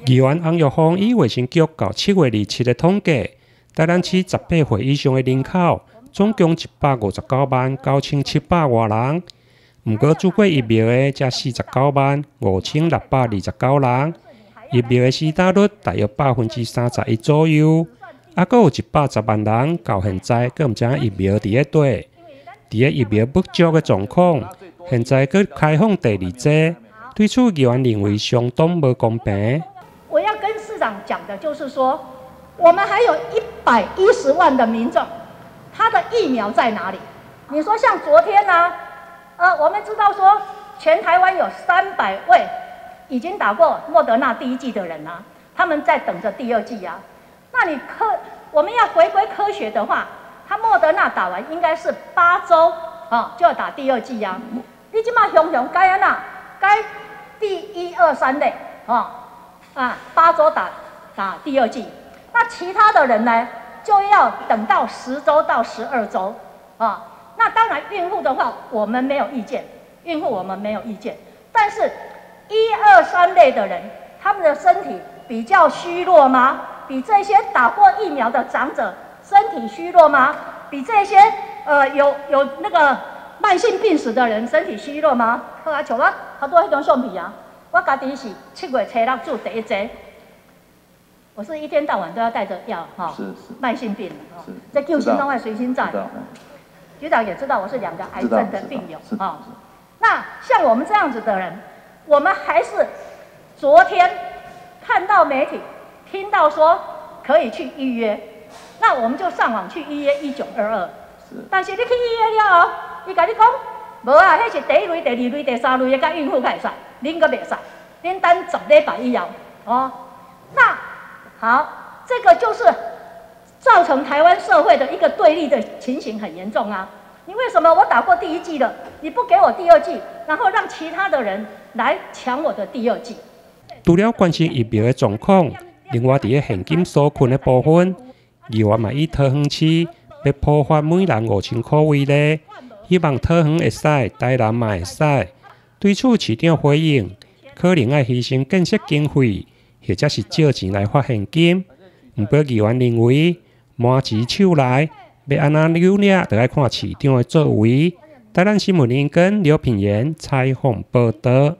議員翁玉鳳以衛生局到7月27的統計，台南市18歲以上的人口總共159萬9700外人，毋過注過疫苗的才49萬5629人，疫苗的施打率大約31%左右，猶閣有110萬人到現在閣毋知影疫苗佇咧佗。佇咧疫苗不足的狀況，現在閣開放第二劑，對此議員認為相當無公平。我要跟市長講的就是說，我們還有110萬的民眾，他的疫苗在哪裡？你說像昨天呢，我們知道說全台灣有300位已經打過莫德納第一劑的人啊，他們在等着第二劑啊。那你科我們要回歸科學的話，他莫德納打完應該是8週啊，就要打第二劑啊。你這馬雄雄該按怎？該第一二三類啊。啊，8週打第二劑，那其他的人呢，就要等到10週到12週啊。那當然，孕婦的話，我們沒有意見，孕婦我們沒有意見。但是，一二三類的人，他們的身體比較虛弱嗎？比這些打過疫苗的長者身體虛弱嗎？比這些有那個慢性病史的人身體虛弱嗎？好啊，像我頭拄仔彼張相片啊。我家己是7月初六注第一劑，我是一天到晚都要帶著藥哈，慢性病哈，這救心攏愛隨身帶。局長也知道我是兩個癌症的病友啊。那像我們這樣子的人，我們還是昨天看到媒體，聽到說可以去預約，那我們就上網去預約1922。但是你去預約了後，伊共你講，無啊，彼是第一類、第二類、第三類的，佮孕婦較會使，恁閣袂使，恁等10禮拜以後哦。那好，這個就是造成台灣社會的一個對立的情形很嚴重啊。你為什麼我打過第一劑了，你不給我第二劑，然後讓其他的人來搶我的第二劑？除了關心疫苗的狀況，另外佇咧現金紓困的部分，議員嘛以桃園市欲普發每人5000箍為例，希望桃園會使，台南嘛會使。對此市長回應，可能愛犧牲建設經費，或者是借錢來發現金。毋過議員認為，麻糍手內欲按怎扭捏，就愛看市長的作為。台南新聞林根劉品言採訪報導。